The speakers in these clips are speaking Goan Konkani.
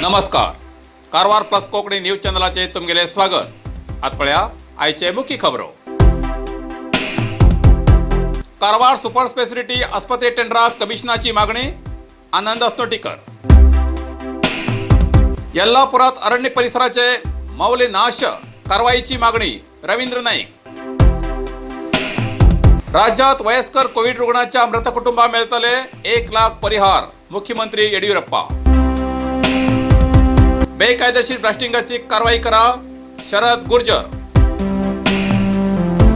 नमस्कार, कारवार प्लस कोंकणी न्यूज चॅनलाचेर तुमगेलें स्वागत. आतां पळया आयचे मुख्य खबरो. कारवार सुपर स्पेशलिटी आस्पत्रे टेंडराक कमिशनाची मागणी, आनंद अस्नोटीकर. येल्लापुरात अरण्य परिसराचे मौल्य नाश कारवाईची मागणी, रवींद्र नाईक. राज्यात वयस्कर कोविड रुग्णाच्या मृत कुटुंबा मेळतले 1 लाख परिहार, मुख्यमंत्री येडियुरप्पा. बेकायदेशीर ब्लास्टिंगाची कारवाई करा, शरद गुर्जर.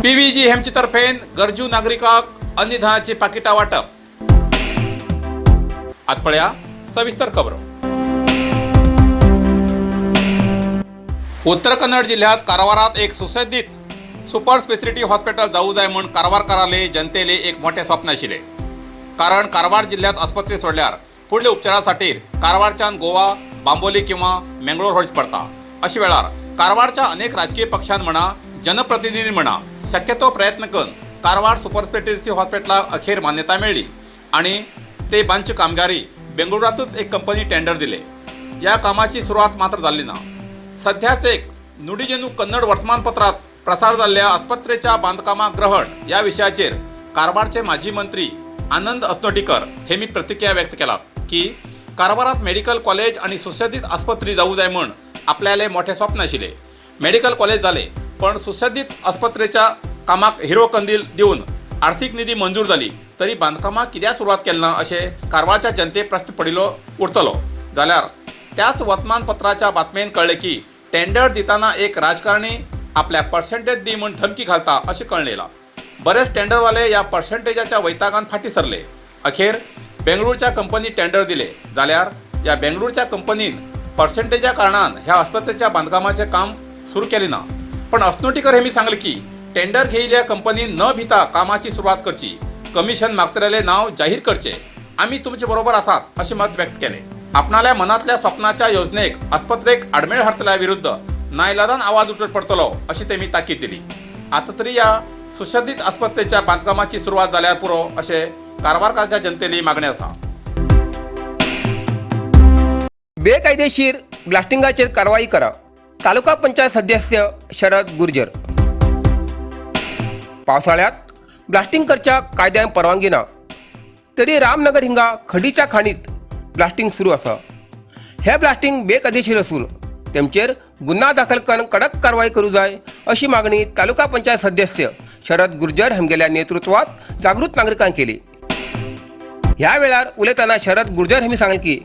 पीव्हीजी हेमचे तर्फेन गरजू नागरिकांक अन्नधान्याची पाकिटां वाटप. आत पळया सविस्तर खबरो. उत्तर कन्नड जिल्ह्यात कारवारात एक सुसज्जित सुपर स्पेशलिटी हॉस्पिटल जाऊ जाय म्हूण कारवारकाराले जनतेले एक मोठे स्वप्न आशिल्लें, कारण कारवार जिल्ह्यात आस्पत्रे सोडल्यार फुडल्या उपचारासाठी कारवारच्यान गोवा, बांबोली किंवा मेंगलोर व्हरचें पडटा. अशा वेळार कारवारच्या अनेक राजकीय पक्षान म्हणा, जनप्रतिनिधी म्हणा, शक्यतो प्रयत्न करून कारवार सुपर स्पेशलिटी हॉस्पिटलाक अखेर मान्यताय मेळ्ळी आणि ते बांदचे कामगारी बेंगळुरातूच एक कंपनी टेंडर दिले. या कामाची सुरवात मात्र जाल्ली ना. सध्याच एक नुडीजेनू कन्नड वर्तमानपत्रात प्रसार जाल्ल्या आस्पत्रेच्या बांधकामाक ग्रहण या विशयाचेर कारवारचे माजी मंत्री आनंद अस्नोटीकर हे मी प्रतिक्रिया व्यक्त केला की कारवारात मेडिकल कॉलेज आणि सुसज्जित आस्पत्री जाऊ जाय म्हूण आपल्याले मोठे स्वप्न आशिल्ले. मेडिकल कॉलेज जाले, पण सुसज्जित आस्पत्रेच्या कामाक हिरो कंदील दिवन आर्थिक निधी मंजूर जाली तरी बांदकामाक कित्याक सुरवात केली ना, अशें कारवारच्या जनते प्रस्न पडिल्लो उरतलो. जाल्यार त्याच वर्तमानपत्राच्या बातमेन कळ्ळें की टेंडर दिताना एक राजकारणी आपल्या पर्सेंटेज दी म्हूण धमकी घालता अशें कळ्ळें येयलां. बरेच टेंडरवाले या पर्सेंटेजाच्या वैतागान फाटीं सरले. अखेर बेंगळूरच्या कंपनी टेंडर दिले, जाल्यार या बेंगळूरच्या कंपनीन पर्सेंटेजा कारणान ह्या आस्पत्रेच्या बांदकामाचें काम सुरू केलें ना. पण अस्नोटीकर हेमी सांगलें की टेंडर घेयिल्ल्या कंपनीन न भिता कामाची सुरवात करची, कमिशन मागतल्याले नाव जाहीर करचे, आमी तुमचे बरोबर आसात अशें मत व्यक्त केलें. आपणाल्या मनांतल्या स्वप्नाच्या योजनेक आस्पत्रेक आडमेळ हाडटल्या विरुद्ध नायलादान आवाज उठत पडतलो अशी तेमी ताकीद दिली. आतां तरी या सुसज्जित आस्पत्रेच्या बांदकामाची सुरवात जाल्यार पुरो अशें कारवारकारच्या जनतेली मागणी आसा. बेकायदेशीर ब्लास्टिंगाचेर कारवाई करा, तालुका पंचायत सदस्य शरद गुर्जर. पावसाळ्यात ब्लास्टिंग करच्याक कायद्यान परवानगी ना, तरी रामनगर हिंगा खडीच्या खाणीत ब्लास्टिंग सुरू आसा. हे ब्लास्टिंग बेकायदेशीर असून तेमचेर गुन्हा दाखल करून कडक कारवाई करूं जाय, अशी मागणी तालुका पंचायत सदस्य शरद गुर्जर हांगेल्या नेतृत्वात जागृत नागरिकांक केली. ह्या वेळार उलयतना शरद गुर्जर हांणी सांगलें की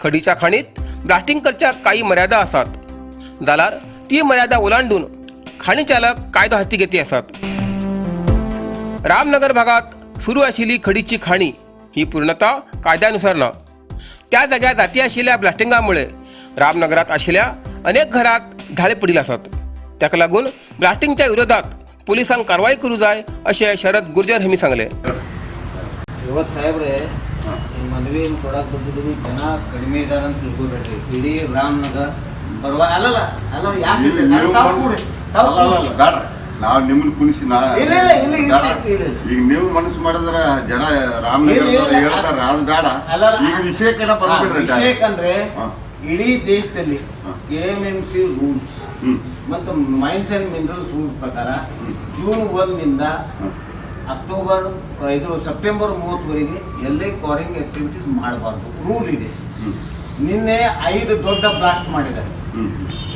खडीच्या खाणीत ब्लास्टिंग करच्याक काही मर्यादा आसात, जाल्यार ती मर्यादा ओलांडून खाणी चालक कायदो हाती घेती आसात. रामनगर भागात सुरू आशिल्ली खडीची खाणी ही पूर्णतः कायद्यानुसार ना. त्या जाग्यार जाती आशिल्ल्या ब्लास्टिंगामुळे रामनगरात आशिल्ल्या अनेक घरात धाळे पडिल्ले आसात. ताका लागून ब्लास्टिंगच्या विरोधात पोलिसांक कारवाई करूं जाय, अशें शरद गुर्जर हांणी सांगलें. ಇವತ್ತು ಸಾಹೇಬ್ರೆ, ಈ ಮನವಿಯನ್ನು ಕೊಡಕ್ಕೆ ಬಂದಿದ್ದೀವಿ. ಜನ ಕಡಿಮೆ ಇದ್ದಾರೆ ಅಂತ ತಿಳ್ಕೊಬೇಡ್ರಿ. ಇಡೀ ರಾಮನಗರ ಬರುವ ಅಲ್ಲಲ್ಲ ಅಲ್ಲ, ಯಾಕೆ ನೀವು ನೀವು ತಾವು ಕೂಡಿ, ತಾವು ಅಲ್ಲ ಅಲ್ಲ, ಅಲ್ಲ, ಬ್ಯಾಡ್ರಿ. ನಾವು ನಿಮ್ಮನ್ನ ಕುಣಿಸಿ ನಾ ಇಲ್ಲ, ಇಲ್ಲ, ಇಲ್ಲ, ಇಲ್ಲ, ಬೇಡ. ಇಲ್ಲ, ಇಲ್ಲ. ಈಗ ನೀವು ಮನಸ್ಸು ಮಾಡಿದ್ರ ಜನ ರಾಮನಗರದವ್ರು ಇಲ್ಲ, ಇಲ್ಲ. ಹೇಳ್ತಾರ, ಅದು ಬೇಡ. ಅಲ್ಲ, ಅಲ್ಲ. ಈಗ ವಿಷಯಕ್ಕೆ ಬಂದ್ಬಿಡ್ರಿ. ವಿಷಯಕ್ಕಂದ್ರೆ ಇಡೀ ದೇಶದಲ್ಲಿ ಕೆಎಂಎಂಸಿ ರೂಲ್ಸ್ ಮತ್ತು ಮೈನ್ಸ್ ಅಂಡ್ ಮಿನರಲ್ಸ್ ರೂಲ್ಸ್ ಪ್ರಕಾರ ಜೂನ್ 1ನಿಂದ ಅಕ್ಟೋಬರ್, ಇದು ಸೆಪ್ಟೆಂಬರ್ 30ವರೆಗೆ ಎಲ್ಲೇ ಕ್ವಾರಿಂಗ್ ಆಕ್ಟಿವಿಟೀಸ್ ಮಾಡಬಾರ್ದು, ರೂಲ್ ಇದೆ. ನಿನ್ನೆ ಐದು ದೊಡ್ಡ ಬ್ಲಾಸ್ಟ್ ಮಾಡಿದ್ದಾರೆ.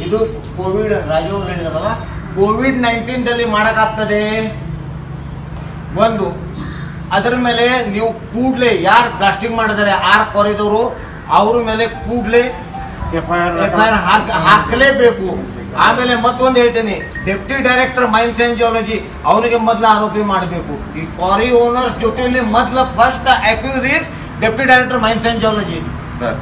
ಇದು ಕೋವಿಡ್, ರಾಜು ಅವ್ರು ಹೇಳಿದಾರಲ್ಲ, ಕೋವಿಡ್ 19ದಲ್ಲಿ ಮಾಡೋಕ್ಕಾಗ್ತದೆ ಒಂದು. ಅದರ ಮೇಲೆ ನೀವು ಕೂಡಲೇ ಯಾರು ಬ್ಲಾಸ್ಟಿಂಗ್ ಮಾಡಿದ್ದಾರೆ, ಆರ್ ಕ್ವಾರಿದವರು, ಅವ್ರ ಮೇಲೆ ಕೂಡಲೇ ಎಫ್ಐಆರ್ ಹಾಕಲೇಬೇಕು. ಆಮೇಲೆ ಮತ್ತೊಂದು ಹೇಳ್ತೇನೆ, Deputy Director Mines and Geology ಅವನಿಗೆ ಮೊದಲು ಆರೋಪಿ ಮಾಡಬೇಕು. ಈ ಕ್ವಾರಿ ಓನರ್ ಜೊತೆಯಲ್ಲಿ ಮೊದಲ first accused is Deputy Director Mines and Geology. Sir.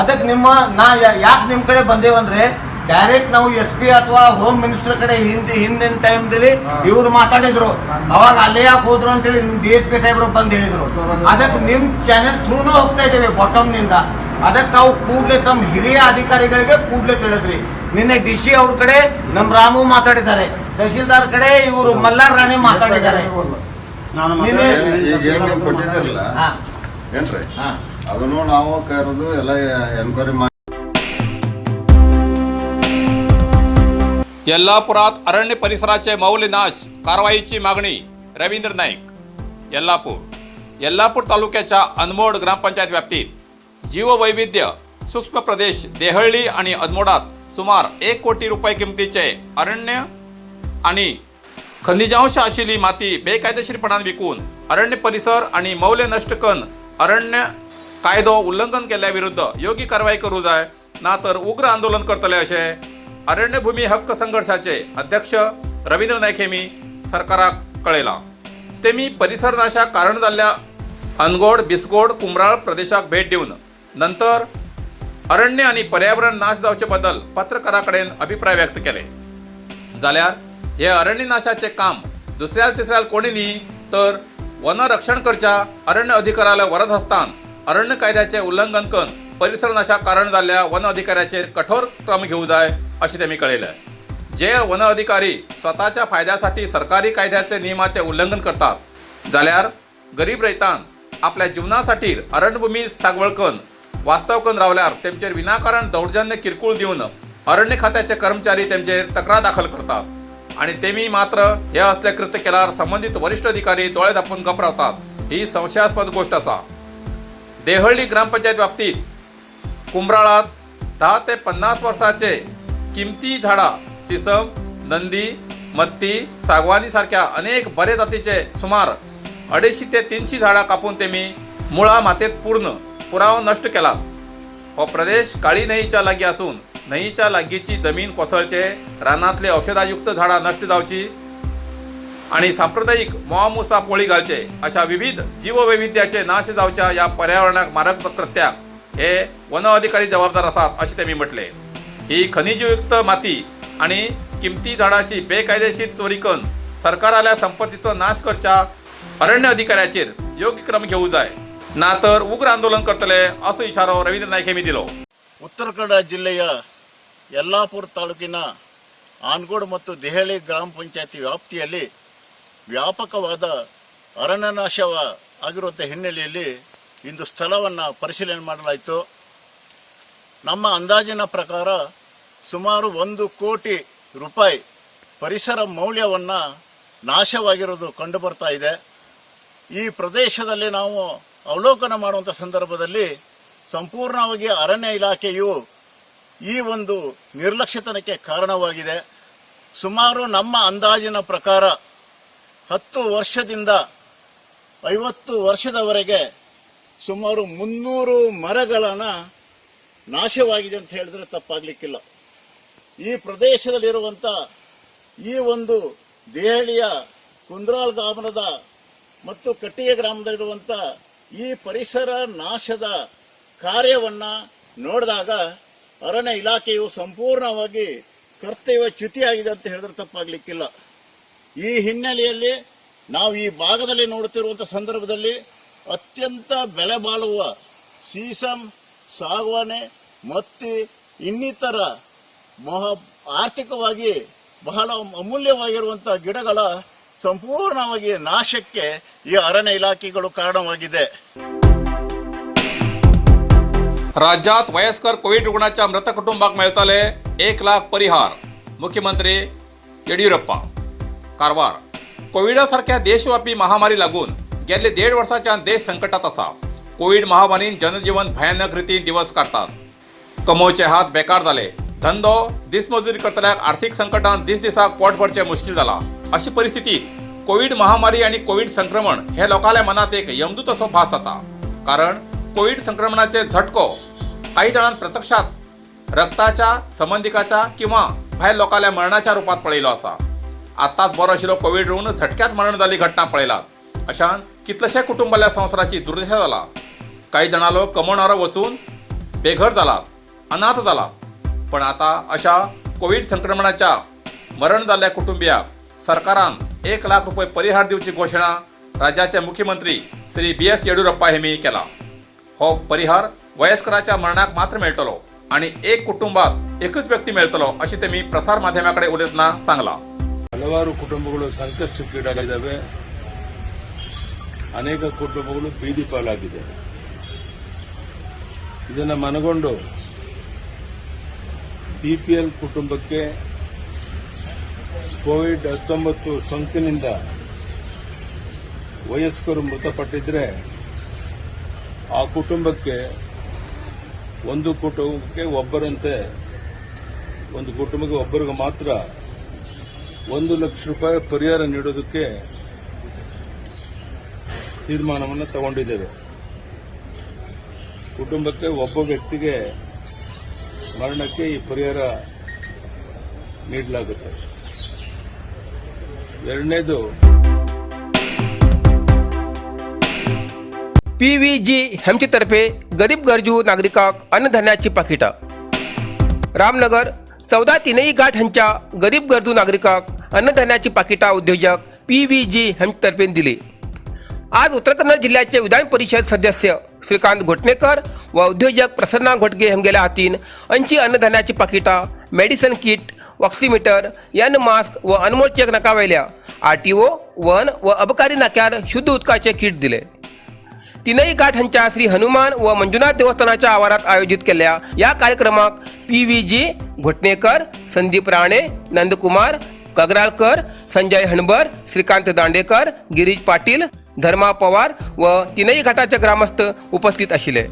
ಅದಕ್ಕೆ ನಿಮ್ಮ ನಾ ಯಾಕೆ ನಿಮ್ ಕಡೆ ಬಂದೇವಂದ್ರೆ, ಡೈರೆಕ್ಟ್ ನಾವು ಎಸ್ ಪಿ ಅಥವಾ ಹೋಮ್ ಮಿನಿಸ್ಟರ್ ಕಡೆ ಹಿಂದೆ ಹಿಂದಿನ ಟೈಮ್ದಲ್ಲಿ ಇವ್ರು ಮಾತಾಡಿದ್ರು. ಅವಾಗ ಅಲ್ಲೇ ಯಾಕೆ ಹೋದ್ರು ಅಂತೇಳಿ ನಿಮ್ ಡಿ ಎಸ್ ಪಿ ಸಾಹೇಬ್ರು ಬಂದ್ ಹೇಳಿದ್ರು. ಅದಕ್ಕೆ ನಿಮ್ ಚಾನೆಲ್ ಥ್ರೂನು ಹೋಗ್ತಾ ಇದ್ದೇವೆ ಬಾಟಮ್ ನಿಂದ. ಅದಕ್ಕೆ ತಾವು ಕೂಡ್ಲೆ ತಮ್ಮ ಹಿರಿಯ ಅಧಿಕಾರಿಗಳಿಗೆ ಕೂಡ್ಲೆ ತಿಳಿಸ್ರಿ. ನಿನ್ನೆ ಡಿ ಸಿ ಅವ್ರ ಕಡೆ ನಮ್ ರಾಮು ಮಾತಾಡಿದ್ದಾರೆ, ತಹಶೀಲ್ದಾರ್ ಕಡೆ ಇವರು ಮಲ್ಲಾರ್ ರಾಣಿ ಮಾತಾಡಿದ್ದಾರೆ ನಿನ್ನೆ. ಈಗ ಏನ್ ನೀವು ಕೊಟ್ಟಿದ್ದೀರಲ್ಲ, ಏನ್ರಿ, ಅದನ್ನು ನಾವು ಕರೆದು ಎಲ್ಲ ಎನ್ಕ್ವೈರಿ ಮಾಡಿ. येल्लापुरात अरण्य परिसराचे मौल्य नाश कारवाईची मागणी रवींद्र नाईक. येल्लापूर. येल्लापूर तालुक्याच्या अनमोड ग्रामपंचायत व्याप्तीत जीववैविध्य सूक्ष्म प्रदेश देहळ्ळी आणि अनमोडात सुमार 1 कोटी रुपये किमतीचे अरण्य आणि खनिजांश आशिल्ली माती बेकायदेशीरपणान विकून अरण्य परिसर आणि मौल्य नष्ट करून अरण्य कायदो उल्लंघन केल्या विरुद्ध योग्य कारवाई करू जाय, ना तर उग्र आंदोलन करतले अशें अरण्यभूमी हक्क संघर्षाचे अध्यक्ष रवींद्र नायक हेमी सरकाराक कळयलां. तेमी परिसर नाशाक कारण जाल्ल्या अनगोड, बिसगोड, कुमराळ प्रदेशाक भेट दिवन नंतर अरण्य आणि पर्यावरण नाश जावचे बद्दल पत्रकारा कडेन अभिप्राय व्यक्त केले. जाल्यार हे अरण्यनाशाचे काम दुसऱ्याल तिसऱ्याल कोणी न्ही तर वनरक्षण करच्या अरण्य अधिकाऱ्याला वरद हस्तान अरण्य कायद्याचे उल्लंघन करून परिसर नाशाक कारण जाल्ल्या वन अधिकाऱ्याचेर कठोर क्रम घेवं जाय अशें तेमी कळयलें. जे वन अधिकारी स्वताच्या फायद्यासाठी सरकारी कायद्याचे नियमाचे उल्लंघन करतात, जाल्यार गरीब रयतान आपल्या जिवनासाठी अरण्यभूमी सागवळ करून वास्तव करून रावल्यार तेमचेर विनाकारण दौर्जन्य किरकोळ दिवन अरण्य खात्याचे कर्मचारी तेमचेर तक्रार दाखल करतात आणि तेमी मात्र हे असले कृत्य केल्यार संबंधित वरिष्ठ अधिकारी दोळे धांपून गप रावतात, ही संशयास्पद गोष्ट आसा. देहळ्ळी ग्रामपंचायत व्याप्तीत कुंब्राळात 10 ते 50 वर्साचे किमती झाडां सिसम, नंदी, मत्ती, सागवानी सारख्या अनेक बरे जातीचे सुमार 250 ते 300 झाडां कापून तेमी मुळां मातयेंत पूर्ण पुराव नश्ट केला. हो प्रदेश काळी न्हंयच्या लागीं आसून न्हंयच्या लागींची जमीन कोसळचे, रानांतली औषधायुक्त झाडां नश्ट जावची आणि सांप्रदायिक मोवामुसा पोळी घालचे अशा विविध जीववैविध्याचे नाश जावच्या ह्या पर्यावरणाक मारक कृत्याक हे वन अधिकारी जबाबदार आसात अशें तेमी म्हटलें. ही खनिजयुक्त माती आणि किमती झाडाची बेकायदेशीर चोरी करून सरकाराल्या संपत्तीचो नाश करच्या अरण्य अधिकाऱ्याचेर योग्य क्रम घेवू जाय, ना तर उग्र आंदोलन करतले असो इशारो रवींद्र नायक यांनी दिलो. ಉತ್ತರ ಕನ್ನಡ ಜಿಲ್ಲೆಯ ಯಲ್ಲಾಪುರ ತಾಲೂಕಿನ ಆನಗೋಡು ಮತ್ತು ದೆಹಲಿ ಗ್ರಾಮ ಪಂಚಾಯತಿ ವ್ಯಾಪ್ತಿಯಲ್ಲಿ ವ್ಯಾಪಕವಾದ ಅರಣ್ಯನಾಶ ಆಗಿರುವಂಥ ಹಿನ್ನೆಲೆಯಲ್ಲಿ ಇಂದು ಸ್ಥಳವನ್ನು ಪರಿಶೀಲನೆ ಮಾಡಲಾಯಿತು. ನಮ್ಮ ಅಂದಾಜಿನ ಪ್ರಕಾರ ಸುಮಾರು 1 ಕೋಟಿ ರೂಪಾಯಿ ಪರಿಸರ ಮೌಲ್ಯವನ್ನು ನಾಶವಾಗಿರೋದು ಕಂಡುಬರ್ತಾ ಇದೆ. ಈ ಪ್ರದೇಶದಲ್ಲಿ ನಾವು ಅವಲೋಕನ ಮಾಡುವಂಥ ಸಂದರ್ಭದಲ್ಲಿ ಸಂಪೂರ್ಣವಾಗಿ ಅರಣ್ಯ ಇಲಾಖೆಯು ಈ ಒಂದು ನಿರ್ಲಕ್ಷ್ಯತನಕ್ಕೆ ಕಾರಣವಾಗಿದೆ. ಸುಮಾರು ನಮ್ಮ ಅಂದಾಜಿನ ಪ್ರಕಾರ 10 ವರ್ಷದಿಂದ 50 ವರ್ಷದವರೆಗೆ ಸುಮಾರು 300 ಮರಗಳನ್ನು ನಾಶವಾಗಿದೆ ಅಂತ ಹೇಳಿದ್ರೆ ತಪ್ಪಾಗಲಿಕ್ಕಿಲ್ಲ. ಈ ಪ್ರದೇಶದಲ್ಲಿರುವಂಥ ಈ ಒಂದು ದೇಹಳಿಯ ಕುಂದ್ರಾಳ್ ಗ್ರಾಮದ ಮತ್ತು ಕಟ್ಟಿಗೆ ಗ್ರಾಮದಲ್ಲಿರುವಂಥ ಈ ಪರಿಸರ ನಾಶದ ಕಾರ್ಯವನ್ನ ನೋಡಿದಾಗ ಅರಣ್ಯ ಇಲಾಖೆಯು ಸಂಪೂರ್ಣವಾಗಿ ಕರ್ತವ್ಯ ಚ್ಯುತಿಯಾಗಿದೆ ಅಂತ ಹೇಳಿದ್ರೆ ತಪ್ಪಾಗಲಿಕ್ಕಿಲ್ಲ. ಈ ಹಿನ್ನೆಲೆಯಲ್ಲಿ ನಾವು ಈ ಭಾಗದಲ್ಲಿ ನೋಡುತ್ತಿರುವಂಥ ಸಂದರ್ಭದಲ್ಲಿ ಅತ್ಯಂತ ಬೆಲೆ ಬಾಳುವ ಸೀಸಮ್, ಸಾಗವಾನೆ, ಮತ್ತಿ ಇನ್ನಿತರ ಆರ್ಥಿಕವಾಗಿ ಬಹಳ ಅಮೂಲ್ಯವಾಗಿರುವಂತಹ ಗಿಡಗಳ ಸಂಪೂರ್ಣವಾಗಿ ನಾಶಕ್ಕೆ ಈ ಅರಣ್ಯ ಇಲಾಖೆಗಳು ಕಾರಣವಾಗಿದೆ. राज्यात वयस्कर कोविड रुग्णाच्या मृत कुटुंबाक मेळतले 1 लाख परिहार, मुख्यमंत्री येडियुरप्पा. कारवार. कोविडा सारख्या देशव्यापी महामारी लागून गेल्ले देड वर्साच्यान देश संकटात आसा. कोविड महामारीन जनजीवन भयानक रितीन दिवस काडटात. कमोवचे हात बेकार जाले. धंदो दिसमजुरी करतल्याक आर्थीक संकटान दीस दिसाक पोट भरचें मुश्कील जाला. अशी परिस्थितीत कोविड महामारी आनी कोविड संक्रमण हे लोकांल्या मनात एक यमदूत असो भास जाता, कारण कोविड संक्रमणाचे झटको काही जाणांक प्रत्यक्षात रक्ताच्या संबंधिकाच्या किंवा भायर लोकांल्या मरणाच्या रुपात पळयलो आसा. आत्ताच बरो आशिल्लो कोविड रुग्ण झटक्यात मरण जाल्ली घटना पळयलात. अशान कितलेशे कुटुंबाल्या संवसाराची दुर्दशा जाला. काही जाणांलो कमवणारो वचून बेघर जाला, अनाथ जाला. पण आता अशा कोविड संक्रमणाच्या मरण जाल्ल्या कुटुंबियाक सरकारान 1 लाख रुपये परिहार दिवची घोशणा राज्याचे मुख्यमंत्री श्री बी एस येडियुरप्पा हेमी केला. हो परिहार वयस्कराच्या मरणाक मात्र मेळटलो आणि एक कुटुंबात एकच व्यक्ती मेळटलो अशें तेमी प्रसार माध्यमा कडेन उलयतना सांगलां. ಹಲವಾರು ಕುಟುಂಬಗಳು ಸಂಕಷ್ಟಕ್ಕೀಡಾಗಿದ್ದಾವೆ. ಅನೇಕ ಕುಟುಂಬಗಳು ಬೀದಿ ಪಾಲಾಗಿದೆ. ಇದನ್ನು ಮನಗೊಂಡು ಬಿಪಿಎಲ್ ಕುಟುಂಬಕ್ಕೆ ಕೋವಿಡ್-19 ಸೋಂಕಿನಿಂದ ವಯಸ್ಕರು ಮೃತಪಟ್ಟಿದ್ರೆ ಆ ಕುಟುಂಬಕ್ಕೆ ಒಂದು ಕುಟುಂಬಕ್ಕೆ ಒಬ್ಬರಂತೆ, ಒಂದು ಕುಟುಂಬಕ್ಕೆ ಒಬ್ಬರಿಗೆ ಮಾತ್ರ 1 ಲಕ್ಷ ರೂಪಾಯಿ ಪರಿಹಾರ ನೀಡೋದಕ್ಕೆ ತೀರ್ಮಾನವನ್ನು ತಗೊಂಡಿದ್ದೇವೆ. ಕುಟುಂಬಕ್ಕೆ ಒಬ್ಬ ವ್ಯಕ್ತಿಗೆ ಮರಣಕ್ಕೆ ಈ ಪರಿಹಾರ ನೀಡಲಾಗುತ್ತೆ. ಎರಡನೇದು, पी व्ही जी हेमचे तर्फे गरीब गरजू नागरिकांक अन्नधान्याची पाकिटां. रामनगर 14 तिनई घाट हांच्या गरीब गरजू नागरिकांक अन्नधान्याची पाकिटां उद्योजक पी व्ही जी हेमचे तर्फेन दिली. आज उत्तर कन्नड जिल्ह्याचे विधान परिषद सदस्य श्रीकांत घोटणेकर व उद्योजक प्रसन्ना घोटगे हेमगेल्या हातीन 80 अन्नधान्याची पाकिटां, मेडिसन किट, ऑक्सिमीटर, यन मास्क व अनमोल चेक नाकावयल्या आरटीओ, वन व अबकारी नाक्यार शुद्ध उदकाचे किट दिले. तिनई घाट हांच्या श्री हनुमान व मंजुनाथ देवस्थानाच्या आवारात आयोजित केल्ल्या या कार्यक्रमाक पी व्ही जी घोटणेकर, संदीप राणे, नंदकुमार कगराळकर, संजय हणबर, श्रीकांत दांडेकर, गिरीश पाटील, धर्मा पवार व तिनई घाटाचे ग्रामस्थ उपस्थित आशिल्ले.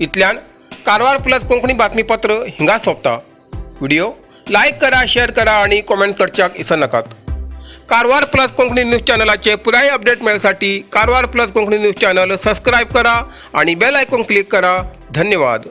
इतल्यान कारवार प्लस कोंकणी बातमीपत्र हिंगा सोंपता. व्हिडिओ लायक करा, शेअर करा आणि कॉमेंट करच्याक इसरनाकात. कारवार प्लस कोंकणी न्यूज चॅनलाचे पुराय अपडेट मेळसाठी Karwar plus Konkani news channel subscribe करा आणि बेल आयकॉन क्लिक करा. धन्यवाद.